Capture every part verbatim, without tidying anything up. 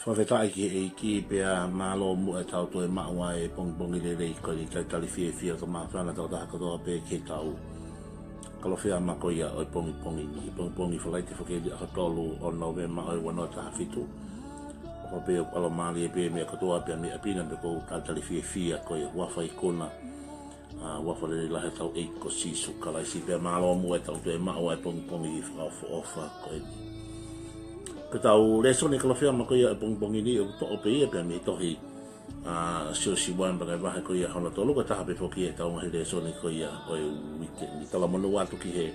Fakafetaʻi ki he ʻEiki pea mālō muʻa ʻetau toe maʻu ʻa e pongipongi lelei ko eni. Talitali fiefia ʻa e māfana tau taha kotoa pē ki heʻetau Kalofiama ko ia ʻo e pongipongi ni, pongipongi Falaite foki eni, ʻaho tolu ʻo Nōvema ʻo e ua noa taha fitu. ʻOfa pē ʻoku ʻalomālie pē meʻa kotoa pē mei ʻapi na, pea ʻoku ou talitali fiefia ko e huafa ikuna, ʻa, huafa lelei lahi ʻetau ʻEiki ko Sīsū Kalaisi, pea mālō muʻa ʻetau toe maʻu ʻa e pongipongi fakaʻofoʻofa ko eni. Ko ʻetau lēsoni Kalofiama ko ia ʻo e pongipongi ni ʻoku toʻo pē ia pea mei he tohi ʻa Siosiua, pea ko e vahe ko ia hono tolu, ko e taha pē foki ʻetau ngaahi lēsoni ko ia ʻo e uike ni. Talamonū atu ki he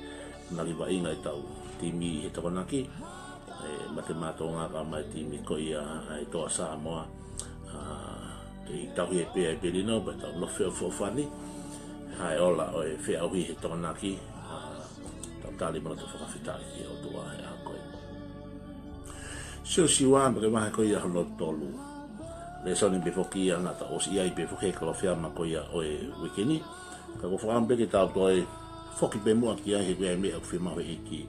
ngaahi vaʻinga ʻetau timi he Tokonaki, ʻe Mate Mātoʻonga kae ʻumaʻā e timi ko ia ʻa e Toa Samoa, ʻa, kei tauhi pē ʻa e pelino, pea tau nofo ʻo feʻofoʻofani ʻa e ola ʻo e feʻauhi he Tokonaki, ʻa, tau tali mo tau fakafetaʻi ki he ʻOtua he ʻaho ko eni. Siosiua, pea ko e vahe ko ia hono tolu. Lēsoni pē foki ia naʻa tau ʻosi ʻi ai pē foki he Kalofiama ko ia ʻo e uike ni. Ka ʻoku ou fakaʻamu pē ke tau toe foki pē muʻa ki ai he ko e meʻa ʻoku fiemaʻu he ʻEiki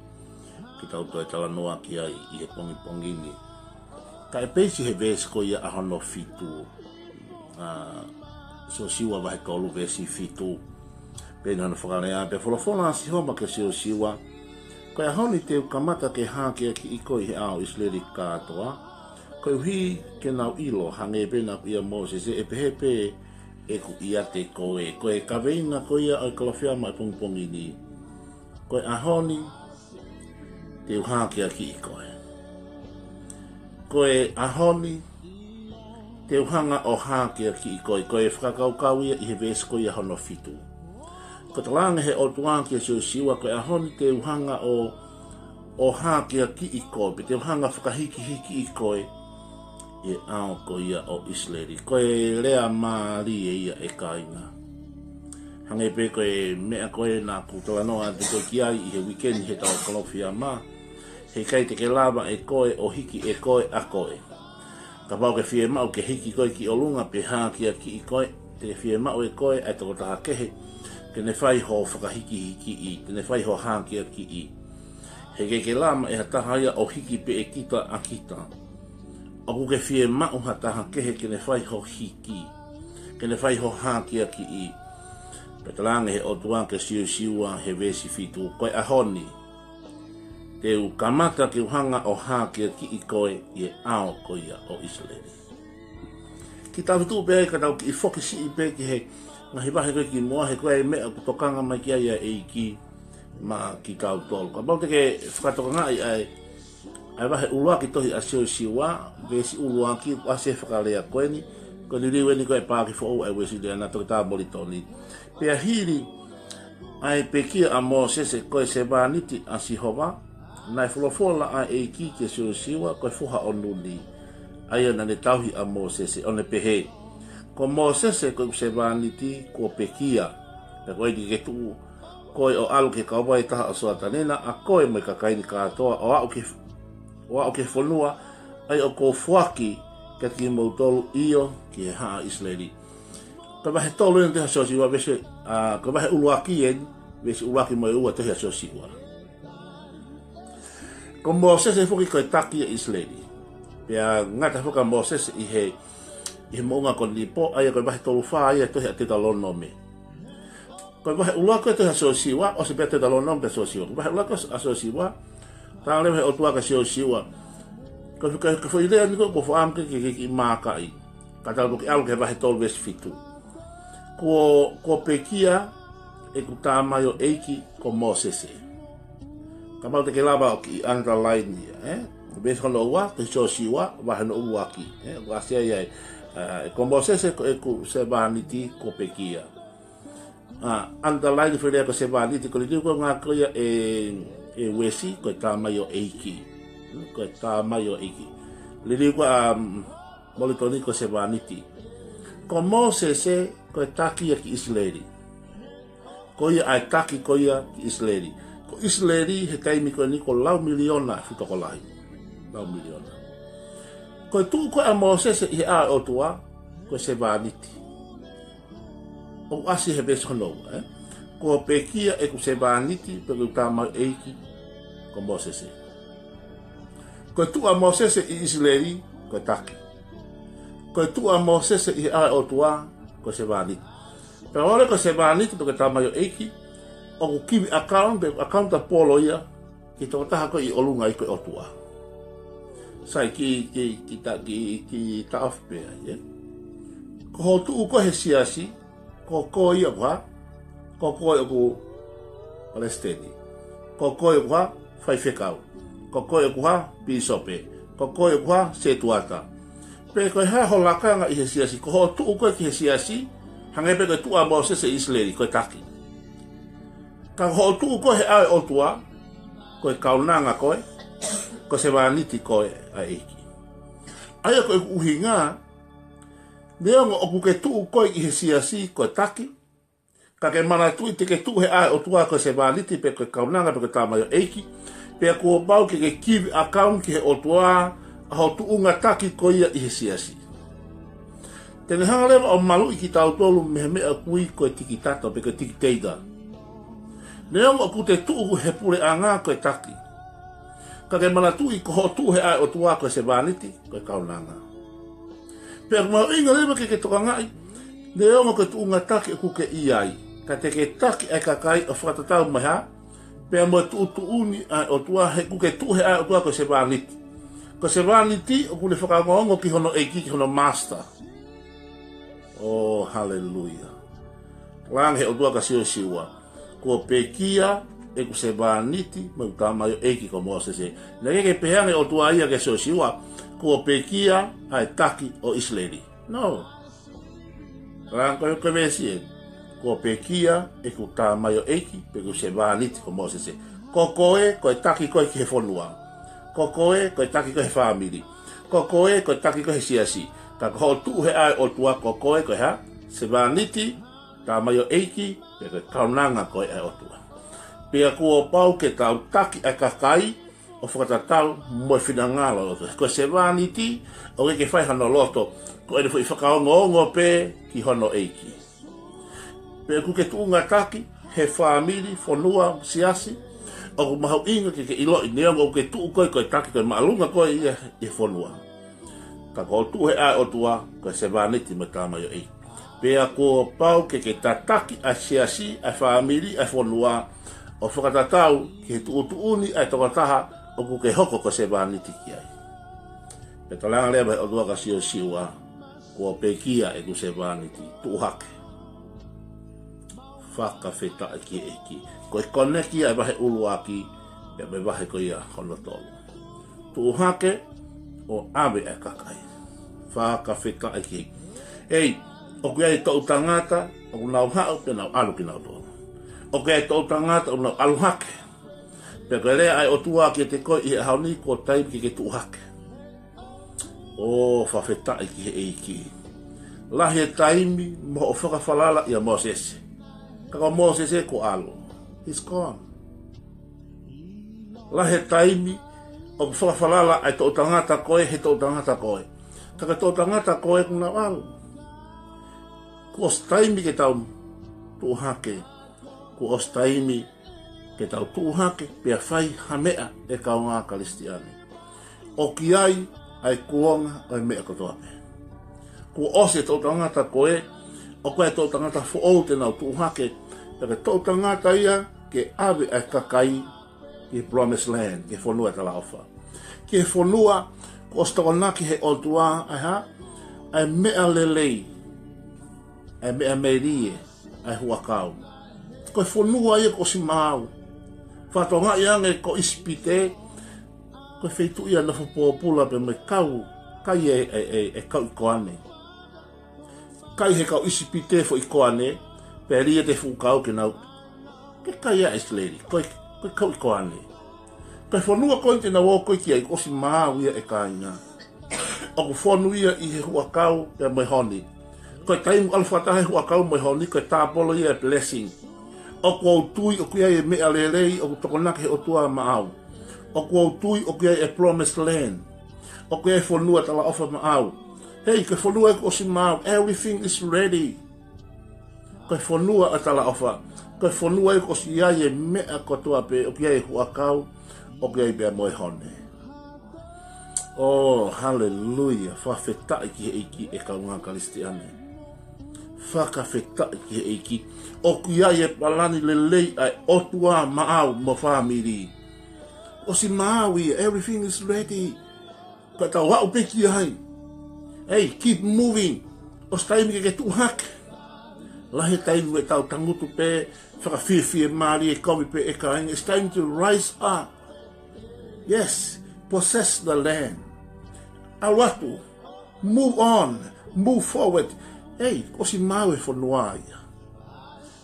ke tau toe talanoa ki ai ʻi he pongipongi ni. Ka ʻe peisi he veesi ko ia ʻa hono fitu. ʻA, Siosiua vahe tolu veesi fitu. Pehē hono fakalea: Pea folofola ʻa Sihova kia Siosiua, Ko e ʻaho ni te u kamata ke hākeakiʻi koe ʻi he ʻao ʻo ʻIsileli kātoa, koeʻuhi ke nau ʻilo, hangē pē naʻa ku ʻia Mōsese, ʻe pehē pē ʻeku ʻiate koe. Ko e kaveinga ko ia ʻo e Kalofiama ʻo e pongipongi ni: Ko e ʻaho ni te u hākeakiʻi koe. Ko e ʻaho ni te u hanga ʻo hākeakiʻi koe. Ko e fakakaukau ia ʻi he veesi ko ia hono fitu. Ko e talaange he ʻOtua kia Siosiua, Ko e ʻaho ni te u hanga ʻo, ʻo hākeakiʻi koe, pe te u hanga ʻo fakahikihikiʻi koe ʻi he ʻao ko ia ʻo ʻIsileli. Ko e lea mālie ia, ʻe kāinga. Hangē pē ko e meʻa ko ē naʻa ku talanoa atu ko ē ki ai ʻi he uike ni heʻetau Kalofiama: He ʻikai te ke lava ʻe koe ʻo hiki ʻe koe ʻa koe. Kapau ʻoku ke fiemaʻu ke hiki koe ki ʻolunga pe hākeakiʻi koe, te ke fiemaʻu ʻe koe ʻa e tokotaha kehe ke ne fai ho fakahikihikiʻi, te ne fai ho hākeakiʻi. He ʻikai ke lava ʻe ha taha ia ʻo hiki pē ʻe kita ʻa kita. ʻOku ke fiemaʻu ha taha kehe ke ne fai ho hiki, ke ne fai ho hākeakiʻi. Pea talaange he ʻOtua kia Siosiua he veesi fitu, Ko e ʻaho ni te u kamata ke u hanga ʻo hākeakiʻi koe ʻi he ʻao ko ia ʻo ʻIsileli. Kiʻi tau tuʻu pē ai ka tau kiʻi foki siʻi pē ki he ngaahi vahe ko ē kimuʻa, he ko e meʻa ʻoku tokanga mai ki ai ʻa e ʻEiki maʻa kitautolu. Kapau te ke fakatokangaʻi ʻa e, ʻa e vahe ʻuluaki tohi ʻa Siosiua, veesi ʻuluaki, ʻoku ʻasi e fakalea ko eni, ko e liliu eni ko ē ʻa e Paaki Foʻou ʻa e Uēsiliana, Toketā Molitoni: Pea hili ʻa e pekia ʻa Mōsese ko e sevāniti ʻa Sihova, naʻe folofola ʻa e ʻEiki kia Siosiua ko e foha ʻo Nuni, ʻa ia naʻa ne tauhi ʻa Mōsese, ʻo ne pehē, Ko Mōsese ko ʻeku sevāniti kuo pekia. Pea ko eni ke tuʻu koe ʻo ʻalu ki he kauvai ʻe taha ʻo Soatani, ʻa koe mo e kakai ni kātoa, ʻo aʻu ki he, ʻo aʻu ki he fonua ʻa ia ʻoku ou foaki kiate kimoutolu, ʻio, ki he haʻa ʻIsileli. Ko e vahe tolu eni tohi ʻa Siosiua, veesi, ʻa, ko e vahe ʻuluaki eni, veesi ʻuluaki mo e ua tohi ʻa Siosiua. Ko Mōsese foki ko e taki ʻa ʻIsileli. Pea ngata foki ʻa Mōsese ʻi he, ʻi he moʻunga ko Nipo, ʻa ia ko e vahe tolu fā ia tohi ʻa Teutalōnome. Ko e vahe ʻuluaki ko ē tohi ʻa Siosiua, ʻosi pē Teutalōnome pea Siosiua. Ko e vahe ʻuluaki ʻa Siosiua, talaange leva he ʻOtua kia Siosiua, Ko e, ko e, ko e foʻi lea ni ko ē ʻoku ou fakaʻamu ke, ke, ke, ke maakaʻi. Ka tau toki ʻalu ki he vahe tolu veesi fitu. Kuo, kuo pekia ʻeku tamaioʻeiki ko Mōsese. Kapau te ke lava ʻo kiʻi underline ia, ē? Veesi hono ua, tohi Siosiua, vahe hono ʻuluaki, ē? ʻOku ʻasi ai ʻa e, ē, ko Mōsese ko ʻeku sevāniti kuo pekia. ʻA, underline foʻi lea ko e sevāniti, ko e liliu ko ē ʻa e ngaahi ko ia ʻe, ʻe Uesi, ko e tamaioʻeiki. Ko e tamaioʻeiki. Liliu ko ē ʻa, mm, Molitoni ko e sevāniti. Ko Mōsese ko e taki ia ki ʻIsileli. Ko ia ʻa e taki ko ia ki ʻIsileli. Ko ʻIsileli he taimi ko eni ko e lau miliona e fuʻu tokolahi. Lau miliona. Ko e tuʻu ko ē ʻa Mōsese ʻi he ʻao ʻo e ʻOtua, ko e sevāniti. ʻOku ʻasi he veesi hono ua, ē? Kuo pekia ʻeku sevāniti, pe ko ʻeku tamaioʻeiki, ko Mōsese. Ko e tuʻu ʻa Mōsese ʻi ʻIsileli, ko e taki. Ko e tuʻu ʻa Mōsese ʻi he ʻao ʻo e ʻOtua, ko e sevāniti. Pea ʻoku ʻikai ko e sevāniti pe ko e tamaioʻeiki ʻoku give account, pe accountable ia ki he tokotaha ko ē ʻi ʻolunga ai ko e ʻOtua. Sai, kiʻi, kiʻi, kiʻi ta-, kiʻi, kiʻi taʻofi pē ai, ē? Ko hoʻo tuʻu ko ē he siasi, ko koe ia ʻoku hā? Ko koe ʻoku palesiteni. Ko koe ʻoku hā? Faifekau. Ko koe ʻoku hā? Pīsope. Ko koe ʻoku hā? Setuata. Pe ko e hā ho lakanga ʻi he siasi? Ko hoʻo tuʻu ko ē ki he siasi, hangē pē ko e tuʻu ʻa Mōsese ʻi ʻIsileli, ko e taki. Ka ko hoʻo tuʻu ko ē he ʻao ʻo e ʻOtua, ko e kaunanga koe, ko e sevāniti koe ʻa e ʻEiki. ʻA ia ko e ʻuhinga, neongo ʻoku ke tuʻu koe ʻi he siasi ko e taki, ka ke manatuʻi te ke tuʻu he ʻao ʻo e ʻOtua ko e sevāniti pe ko e kaunanga pe ko e tamaioʻeiki, pea kuo pau ke ke give account ki he ʻOtua ʻa ho tuʻunga taki ko ia ʻi he siasi. Te ne hanga leva ʻo maluʻi kitautolu mei he meʻa ʻoku ui ko e tikitato pe ko e tikiteita. Neongo ʻoku te tuʻu he puleʻanga ko e taki, ka ke manatuʻi ko hoʻo tuʻu he ʻao ʻo e ʻOtua ko e sevāniti, ko e kaunanga. Pea ʻoku mahuʻinga leva ke ke tokangaʻi, neongo ko e tuʻunga taki ʻoku ke ʻi ai, ka te ke taki ʻa e kakai ʻo fakatatau mo e hā? Pea mo e tuʻutuʻuni ʻa e ʻOtua, he ʻoku ke tuʻu he ʻao ʻo e ʻOtua ko e sevāniti. Ko e sevāniti ʻoku ne fakaongoongo ki hono ʻeiki, ki hono master. ʻOi, haleluia. Talaange he ʻOtua kia Siosiua, kuo pekia ʻeku sevāniti mo ʻeku tamaioʻeiki ko Mōsese. Naʻe ʻikai ke pehē ange ʻe he ʻOtua ia kia Siosiua, kuo pekia ʻa e taki ʻo ʻIsileli. No. Talaange ko e, ko e veesi ē, kuo pekia ʻeku tamaioʻeiki pe ʻeku sevāniti ko Mōsese. Ko koe, ko e taki koe ki he fonua. Ko koe, ko e taki koe he fāmili. Ko koe, ko e taki koe he siasi. Ka ko hoʻo tuʻu he ʻao ʻo e ʻOtua, ko koe, ko e hā? Sevāniti, tamaioʻeiki, pe ko e kaunanga koe ʻa e ʻOtua. Pea kuo pau ke tau taki ʻa e kakai ʻo fakatatau mo e finangalo ʻo e ʻOtua. Ko e sevāniti, ʻoku ʻikai ke fai hano loto, ko ʻene foʻi fakaongoongo pē ki hono ʻeiki. Pea ʻoku ke tuʻunga taki he fāmili, fonua, siasi, ʻoku mahuʻinga ke ke ʻiloʻi, neongo ʻoku ke tuʻu koe ko e taki, ko e māʻolunga koe ia ʻi he fonua, ka ko hoʻo tuʻu he ʻao ʻo e ʻOtua, ko e sevāniti mo e tamaioʻeiki. Pea kuo pau ke ke tataki ʻa e siasi, ʻa e fāmili, ʻa e fonua, ʻo fakatatau ki he tuʻutuʻuni ʻa e tokotaha ʻoku ke hoko ko e sevāniti ki ai. Pea talaange leva he ʻOtua kia Siosiua, kuo pekia ʻeku sevāniti, tuʻu hake. Fakafetaʻi ki he ʻEiki. Ko e koneki ia ʻa e vahe ʻuluaki, pea mo e vahe ko ia hono tolu. Tuʻu hake ʻo ʻave ʻa e kakai. Fakafetaʻi ki he ʻEiki. ʻEi, ʻoku ʻi ai e toʻu tangata ʻoku nau haʻu pea nau ʻalu kinautolu. ʻOku ʻi ai e toʻu tangata ʻoku nau ʻalu hake. Pea ko e lea ʻa e ʻOtua kiate koe ʻi he ʻaho ni, kuo taimi ke ke tuʻu hake. ʻOi, fakafetaʻi ki he ʻEiki. Lahi e taimi mo hoʻo fakafalala ʻia Mōsese. Ka ko Mōsese kuo ʻalu. He's gone. Lahi e taimi ʻoku fakafalala ai e toʻu tangata ko ē, he toʻu tangata ko ē. Ka ko e toʻu tangata ko ē kuo nau ʻalu. Kuo ʻosi taimi ke tau tuʻu hake. Kuo ʻosi taimi ke tau tuʻu hake pea fai ha meʻa, ʻe kaungā Kalisitiane. ʻOku ʻi ai ʻa e kuonga ʻo e meʻa kotoa pē. Kuo ʻosi e toʻu tangata ko ē, ʻoku ʻi ai e toʻu tangata foʻou te nau tuʻu hake, pea ko e toʻu tangata ia ke ʻave ʻa e kakai ki he promised land, ki he fonua talaʻofa. Ki he fonua kuo ʻosi tokonaki he ʻOtua ʻa e hā? ʻA e meʻa lelei, ʻa e meʻa melie, ʻa e huʻakau. Ko e fonua ia kuo ʻosi maau. Fakatokangaʻi ange ko ʻIsipite, ko e feituʻu ia ʻoku nofo pōpula pē mo e kau, kai e, e, e, e kau ʻi Koane. Kai he kau ʻIsipite foʻi koane, pea lī ʻa e fuʻu kau ke nau, ke kai ʻa ʻIsileli, ko e, ko e kau ʻi Koane. Ko e fonua ko ē te nau ō ko ē ki ai kuo ʻosi maau ia ʻe kāinga. ʻOku fonu ia ʻi he huʻakau pea mo e honi. Ko e taimi ʻoku ʻalu fakataha e huʻakau mo e honi, ko e tāpolo ia e blessing. ʻOku ou tui ʻoku ʻi ai e meʻa lelei ʻoku tokonaki he ʻOtua maʻau. ʻOku ou tui ʻoku ʻi ai e promised land. ʻOku ʻi ai e fonua talaʻofa maʻau. Hei, ko e fonua ia kuo ʻosi maau. Everything is ready. Ko e fonua ʻo e talaʻofa. Ko e fonua ia kuo ʻosi ʻi ai e meʻa kotoa pē, ʻoku ʻi ai e huʻakau, ʻoku ʻi ai pea mo e honi. Oh, haleluia. Fakafetaʻi ki he ʻEiki, ʻe kāinga Kalisitiane. Fakafetaʻi ki he ʻEiki. ʻOku ʻi ai e palani lelei ʻa e ʻOtua maʻau mo e fāmili. ʻOsi maau ia, everything is ready. Ka tau aʻu pē ki ai. Hey, keep moving. ʻOsi taimi ke ke tuʻu hake. Lahi e taimi ʻoku tau tangutu pē, fakafiefiemālie kovi pē, ʻe kāinga. It's time to rise up. Yes, possess the land. ʻAlu atu. Move on. Move forward. Hey, ʻosi maau e fonua ia.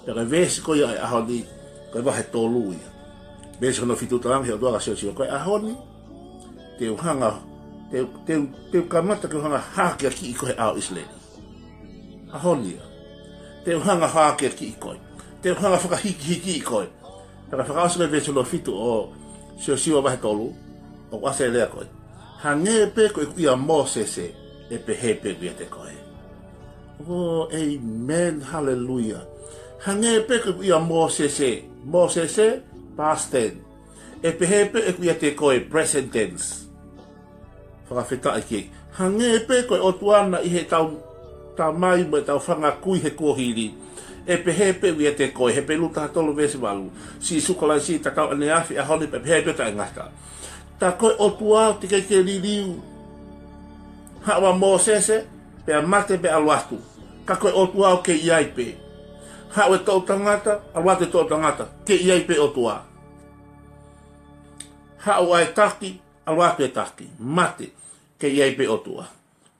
Pea ko e veesi ko ia ʻo e ʻaho ni, ko e vahe tolu ia. Veesi hono fitu, talaange he ʻOtua kia Siosiua, ko e ʻaho ni, te u hanga, te u, te u, te u kamata ke u hanga hākeakiʻi koe he ʻao ʻo ʻIsileli. ʻAho ni ia. Te u hanga hākeakiʻi koe. Te u hanga fakahikihikiʻi koe. Pea ka fakaʻosi e veesi hono fitu ʻo Siosiua vahe tolu, ʻoku ʻasi e lea ko ē: Hangē pē ko ʻeku ʻia Mōsese, ʻe pehē pē ʻeku ʻiate koe. Oh, amen, haleluia. Hangē pē ko ʻeku ʻia Mōsese, Mōsese, past tense. ʻE pehē pē ʻeku ʻiate koe, present tense. Fakafetaʻi ki he ʻEiki. Hangē pē ko e ʻOtua naʻe ʻi heʻetau tamai mo ʻetau fanga kui he kuohili, ʻe pehē pē ʻeku ʻiate koe, Hepelū taha tolu veesi valu. Sīsū Kalaisi, tatau ʻaneafi, ʻaho ni pea pehē pē taʻengata. Tā ko e ʻOtua ʻoku teʻeki ke liliu. Haʻu ʻa Mōsese, pea mate pea ʻalu atu. Ka ko e ʻOtua ʻoku kei ʻi ai pē. Haʻu e toʻutangata, ʻalu atu e toʻutangata, kei ʻi ai pē ʻOtua. Haʻu ʻa e taki, ʻalu atu e taki, mate, kei ʻi ai pē ʻOtua.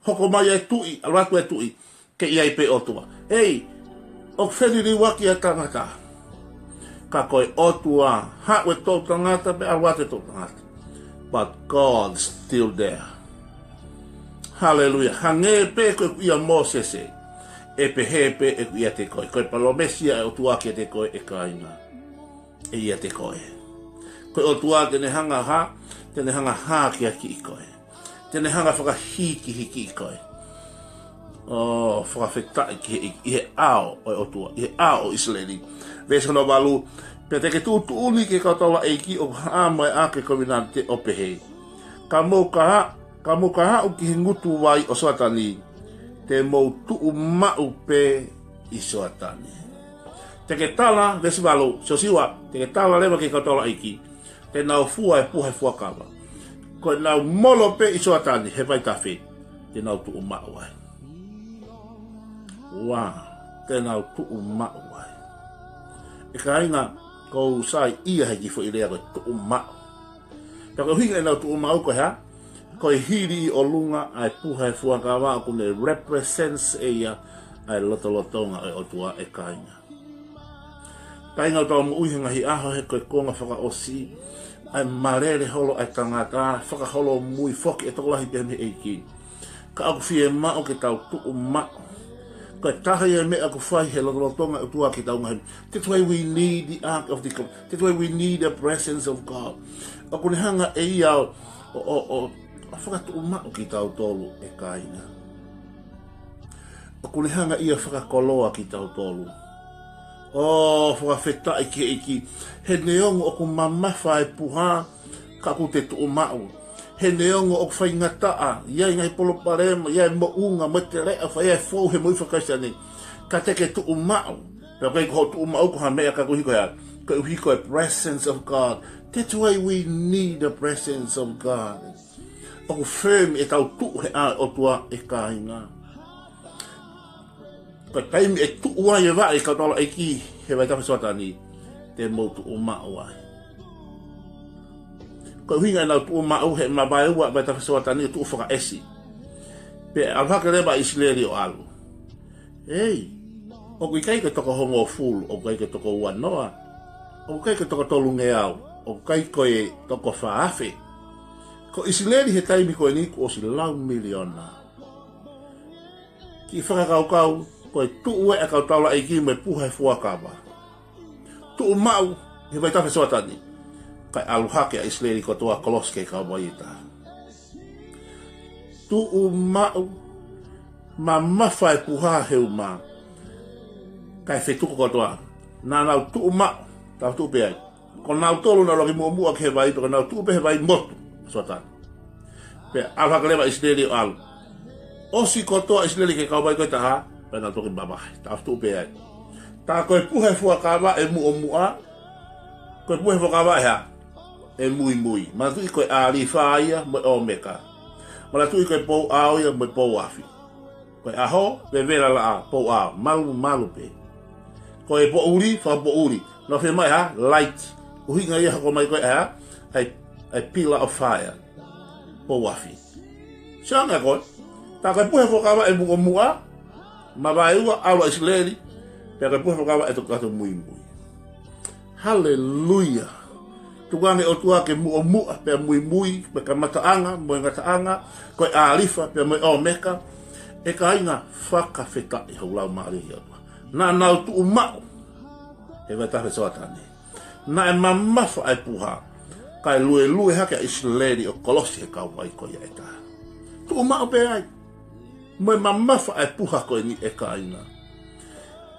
Hoko mai e tuʻi, ʻalu atu e tuʻi, kei ʻi ai pē ʻOtua. Hey, ʻoku feliliuaki ʻa e tangata. Ka ko e ʻOtua, haʻu e toʻutangata pea ʻalu atu e toʻutangata. But God's still there. Haleluia. Hangē pē ko ʻeku ʻia Mōsese, ʻe pehē pē ʻeku ʻiate koe. Ko e palōmesi ia ʻa e ʻOtua kiate koe, ʻe kāinga, ʻe ʻiate koe. Ko e ʻOtua te ne hanga ha, te ne hanga hākeakiʻi koe. Te ne hanga fakahikihikiʻi koe. Oh, fakafetaʻi ki he ʻEiki, ʻi he ʻao ʻo e ʻOtua, ʻi he ʻao ʻo ʻIsileli. Veesi hono valu: Pea te ke tuʻutuʻuni ki he kau taulaʻeiki ʻoku haʻamo ʻaki e kovinānite ʻo pehē: Ka mou ka, ka mou ka aʻu ki he ngutu vai ʻo Soatani, te mou tuʻu maʻu pē ʻi Soatani. Te ke tala, veesi valu, Siosiua, te ke tala leva ki he kau taulaʻeiki, te nau fua e puha ʻo e fuakava. Ko ʻenau molo pē ʻi Soatani he vaitafe, te nau tuʻu maʻu ai. Wow, te nau tuʻu maʻu ai. ʻE kāinga, ʻoku ou saiʻia he kiʻi foʻi lea ko e tuʻu maʻu. Pea ko e ʻuhinga ʻenau tuʻu maʻu ko e hā? Ko e hili ʻi ʻolunga ʻa e puha ʻo e fuakava, ʻoku ne represents ʻe ia ʻa e lotolotonga ʻo e ʻOtua, ʻe kāinga. Kāinga, ʻoku tau moʻui he ngaahi ʻaho he ko e konga fakaʻosi, ʻa e malele holo ʻa e tangata, fakaholomui foki e tokolahi pē mei he ʻEiki. Ka ʻoku fiemaʻu ke tau tuʻu maʻu. Ko e taha ia e meʻa ʻoku fai he lotolotonga ʻo e ʻOtua ki heʻetau ngaahi. That's why we need the Ark of the Covenant. That's why we need the presence of God. ʻOku ne hanga ʻe ia ʻo, ʻo, ʻo, ʻo fakatuʻu maʻu kitautolu, ʻe kāinga. ʻOku ne hanga ia ʻo fakakoloa kitautolu. Oh, fakafetaʻi ki he ʻEiki. He neongo ʻoku mamafa e puha, ka ʻoku te tuʻu maʻu. He neongo ʻoku faingataʻa, ʻi ai e ngaahi palopalema, ʻi ai e moʻunga mo e teleʻa, fai ai e fou he moʻui faka-Kalisitiane, ka te ke tuʻu maʻu. Pea ʻoku ʻikai ko hoʻo tuʻu maʻu ko ha meʻa ka koeʻuhi ko e hā? Koeʻuhi ko e presence of God. That's why we need the presence of God. ʻOku firm ʻetau tuʻu he ʻao ʻo e ʻOtua, ʻe kāinga. Ko e taimi ʻe tuʻu ai e vaʻe ʻo e kau taulaʻeiki he vaitafe Soatani, te mou tuʻu maʻu ai. Ko e ʻuhinga ʻenau tuʻu maʻu he mavaeua e vaitafe Soatani ʻo tuʻu fakaʻesi. Pea ʻalu hake leva ʻa ʻIsileli ʻo ʻalu. Ei, ʻoku ʻikai ko e toko hongofulu, ʻoku ʻikai ko e toko uanoa, ʻoku ʻikai ko e toko tolungeau, ʻoku ʻikai ko e toko fā afe. Ko ʻIsileli he taimi ko eni kuo ʻosi lau miliona. Kiʻi fakakaukau, ko e tuʻu ē ʻa e kau taulaʻeiki mo e puha ʻo e fuakava. Tuʻu maʻu he vaitafe Soatani. Kae ʻalu hake ʻa ʻIsileli kotoa, kolosi ki he kauvai ʻe taha. Tuʻu maʻu, mamafa e puha he uma. Kae fetuku kotoa. Naʻa nau tuʻu maʻu, tau tuʻu pē ai. Ko nautolu naʻa nau ʻalu ki muʻomuʻa ki he vai, pea ko ʻenau tuʻu pē he vai motu ʻa Soatani. Pea ʻalu hake leva ʻa ʻIsileli ʻo ʻalu. ʻOsi kotoa ʻIsileli ki he kau vai ko ē ʻe taha, pea nau toki mavahe. Taʻofi tuʻu pē ai. Tā ko e puha ʻo e fuakava ʻe muʻomuʻa, ko e puha ʻo e fuakava ʻe hā? ʻE muimui. Manatuʻi ko e ʻĀlifa ia mo e ʻŌmeka. Manatuʻi ko e pou ʻao ia mo e pou afi. Ko e ʻaho, vevela laʻā, pou ʻao, malumalu pē. Ko e poʻuli, fakapoʻuli. Nofo mai hā? Light. ʻUhinga ia hoko mai ko ē hā? ʻA e, ʻa e pillar of fire. Pou afi. Sio ange ko ē. Tā ko e puha ʻo e fuakava ʻe muʻomuʻa, mavaeua, ʻalu ʻa ʻIsileli, pea ko e puha ʻo e fuakava ʻe toki ʻoatu muimui. Haleluia. Tukuange ʻOtua ke muʻomuʻa, pea muimui, pea kamataʻanga, mo e ngataʻanga, ko e ʻĀlifa, pea mo e ʻŌmeka, ʻe kāinga fakafetaʻi hoʻo laumālie ʻOtua. Naʻa nau tuʻu maʻu, he vaitafe Soatani. Naʻe mamafa ʻa e puha, kae luelue hake ʻa ʻIsileli ʻo kolosi he kau vai ko ia ʻe taha. Tuʻu maʻu pē ai. Mo e mamafa ʻa e puha ko eni ʻe kāinga.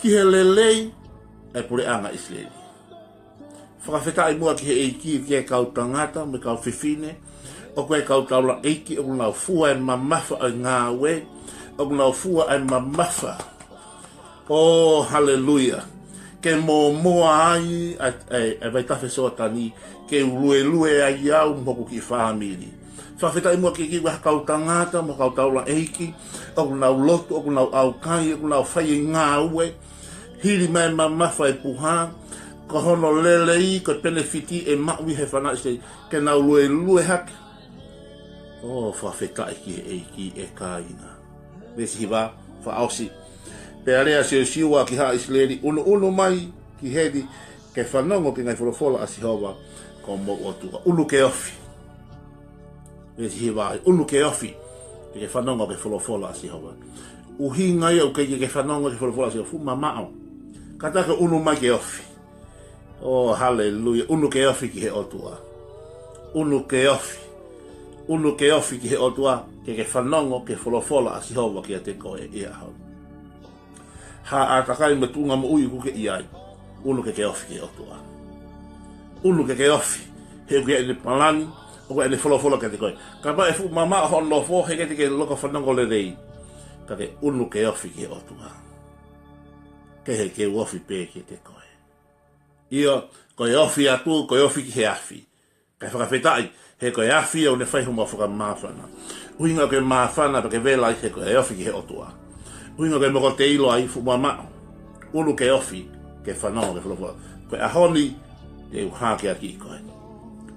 Ki he lelei ʻa e puleʻanga ʻIsileli. Fakafetaʻi muʻa ki he ʻEiki, ki he kau tangata, mo e kau fefine, ʻoku ʻi ai e kau taulaʻeiki, ʻoku nau fua e mamafa ʻo e ngāue, ʻoku nau fua e mamafa. ʻO, haleluia. Ke mōmoa ai ʻa, ʻa, ʻa e vaitafe Soatani, ke u luelue ai au mo hoku kiʻi fāmili. Fakafetaʻi muʻa ki he kiʻi vaha kau tangata, mo e kau taulaʻeiki, ʻoku nau lotu, ʻoku nau ʻaukai, ʻoku nau fai e ngāue, hili mai e mamafa ʻo e puha, ko hono lelei, ko e penefiti ʻe maʻu ʻe he fānau ʻIsileli, ke nau luelue hake. ʻO, fakafetaʻi ki he ʻEiki ʻe kāinga. Veesi hiva, fakaʻosi. Pea lea ʻa Siosiua ki haʻa ʻIsileli, ʻunuʻunu mai ki heni, ke fanongo ki he ngaahi folofola ʻa Sihova, ko homou ʻOtua. ʻUnu ke ofi. Veesi hiva, ʻunu ke ofi, ke ke fanongo ki he folofola ʻa Sihova. ʻUhinga ia ʻoku ʻikai ke ke fanongo ki he folofola ʻa Sihova, fuʻu mamaʻo. Kātaki ʻunu mai ke ofi. ʻO, haleluia. ʻUnu ke ofi ki he ʻOtua. ʻUnu ke ofi. ʻUnu ke ofi ki he ʻOtua, ke ke fanongo ki he folofola ʻa Sihova kiate koe ʻi he ʻaho ni. Ha ʻātakai mo e tuʻunga moʻui ʻoku ke ʻi ai, ʻunu ke ke ofi ki he ʻOtua. ʻUnu ke ke ofi, he ʻoku ʻi ai ʻene palani, ʻoku ʻi ai ʻene folofola kiate koe. Kapau ʻe fuʻu mamaʻo hoʻo nofo, he ʻikai te ke loko fanongo lelei. Ka ke ʻunu ke ofi ki he ʻOtua. Ke he ke ofi pē kiate koe. ʻIo, ko e ofi atu, ko e ofi ki he afi. Kae fakafetaʻi, he ko e afi ʻoku ne fai hoʻomou fakamāfana. ʻUhinga ko e māfana pea ke vela ai he ko e ofi ki he ʻOtua. ʻUhinga ko e moko te ʻilo ai fuʻu mamaʻo. ʻUnu ke ofi, ke fanongo ki he folofola. Ko e ʻaho ni, te u hākeakiʻi koe.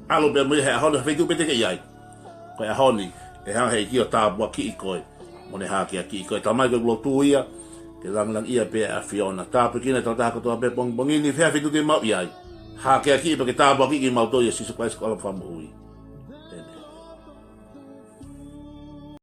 ʻAlu pē mo ia he ʻaho ni, ha feituʻu pē te ke ʻi ai. Ko e ʻaho ni, ʻe hanga he ʻEiki ʻo tāpuakiʻi koe, mo ne hākeakiʻi koe. Tamai, ko e lotu ia, ke langilangiʻia pē ʻa e ʻAfiona. Tāpuekina e tokotaha kotoa pē pongipongi ni, fē ha feituʻu te mau ʻi ai. Hākeakiʻi pea ke tāpuakiʻi kimautolu ʻia Sīsū Kalaisi ko homau Fakamoʻui. ʻĒmeni.